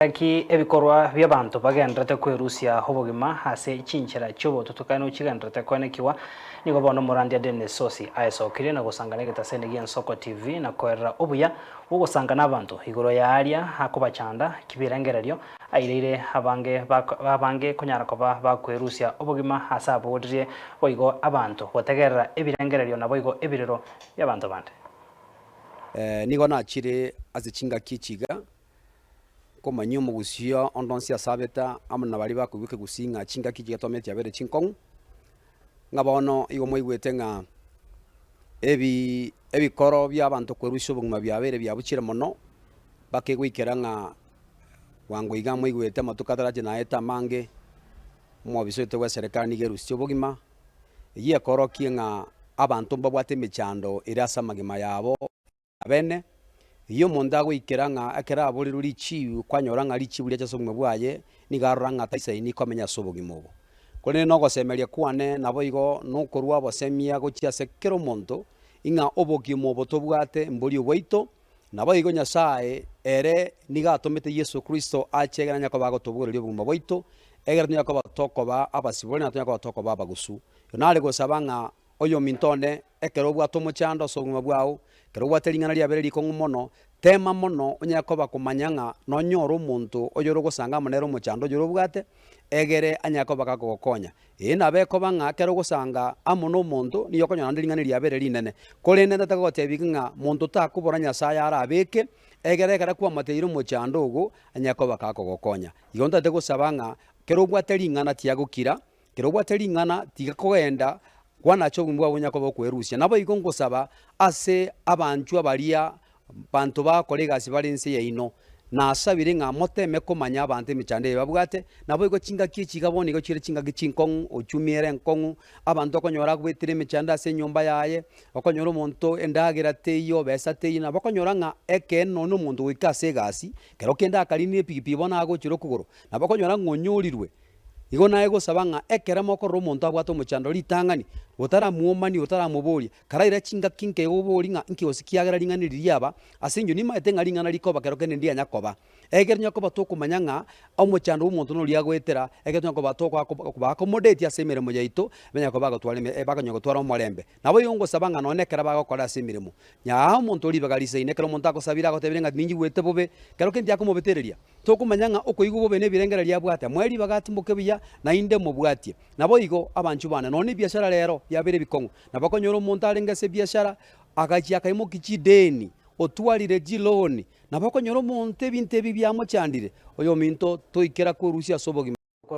Naki ebikorwa bi'abanto bagendererete kwerusia obogima ase chinchera chi'obotutukanu chigendererete koenekigwa, nigo bono omorandia Dennis Sosi aesokirie na gosangana egetaseni gi'Ensoko TV na koerera obuya bw'ogosanga n'abanto igoro y'aaria akobachanda kibirengererio aireire abange abange konyara koba bakwerusia obogima ase aboririe boigo abanto gotegerera ebirengererio naboigo ebirero bi'abanto bande. Nigo nachire ase chingaki echi iga. Nkomanyia omogusii onde onsi ase abete amo na baria bakoigwa ekegusii ng'a chingaki chiria twamenyete chiabeire chinkong'u, ng'a bono igo mwaigwete ng'a ebi ebikoro bia abanto kwerusia obogima biabeire biabuchire mono, mpaka egoikera ng'a bwango iga mwaigwete amatuko atarache naete amange, omobisa oito bwa eserekari nigo erusitie obogima, eyio ekorokia ng'a abanto mbabwate emechando ere ase amagima yabo. Abene, eyio omonto agoikera ng'a ekero aborirwe richibu, kwanyora ng'a richibu riacha ase obogima bwaye, nigo arora ng'a taisaini komenya ase obogima obo. Korende nogosemeria kwane naboigo nokorua obosemia gochia ase kera omonto, ing'a obogima obo tobwate mbori obwaito, naboigo Nyasae ere nigo atomete Yeso Kristo ache egere anye koba agotobogoreria obogima bwaito, egere tonyare koba tokoba abasibore na tonyare koba tokoba abagusu. Nare gosaba ng'a Oyominto one, ekero obwate omochando ase obogima bwao, ekero obwate ring'ana riabeire rikong'u mono, teema mono onyare koba komanya ng'a nonyore omonto oyore ogosanga amo nere omochando oyore obwate, egere anyare koba gakogokonya. Ee nabo ekoba ng'a ekero ogosanga amo nomonto, nigo okonyora naende ring'ana riabeire rinene. Korende ndatake gotebia iga ng'a monto takobora Nyasaye arabeke, egere ekero kwamoteire omochando ogo, anyare koba gakogokonya. Igo ntagete gosaba ng'a ekero obwate ring'ana tiagokira, Ekero obwate ring'ana, tiga kogenda kwanacha obogima bwao bonya koba okwerusia. Naboigo ngosaba ase abanchwa baria banto bagokora egasi bare ense yaino, nasabire ng'a moteme komanya abanto emechando eye babwate, naboigo chingaki echi iga bono igo chire chingaki chinkong'u, ochumi ere enkong'u, abanto okonyora agoetera emechando ase enyomba yaye, okonyora omonto endagera teiyo, besa teiyo, nabo okonyora ng'a ekeene nonye na omonto goika ase egasi, kero kende akarinire epikipiki bono agochire okogoro, nabo okonyora ng'a onyorirwe. Igo naye gosaba ng'a ekero mokorora omonto abwate omochando ritang'ani, otaramwomania, otaramoboria, karaire chingaki nke igo oborie ng'a inki gose kiagera ring'ana eri riaba, ase inche nimaete ng'a ring'ana rikoba kero kende ndianya koba. Ekero tonya koba tokomanya ng'a omochando bwa omonto noria agoetera, ekero tonya koba tokoa koba accommodate ase emeremo yaito, banyare koba bagotwara eme bakonyara gotwara omorembe. Nabo igo ngosaba ng'a nonye ekero bagokora ase emeremo, nyaa omonto ribaga risaine ekero omonto agosabire agotebire ng'a ninchigwete bobe, kero kende tiakomobetereria. Tokomanya ng'a okoigwa bobe nebirengererio abwate, moe ribaga atimoke buya, naende mobwatie. Naboigo, abanchwa bane, nonya nebiashara rero biabeire ebikong'u, nabo okonyora omonto arenge ase ebiashara, agachia akaimokia chideni, otwarire chiloan, nabo okonyora omonto ebinto ebi biamochandire, oyominto toikera kwerusia ase obogima.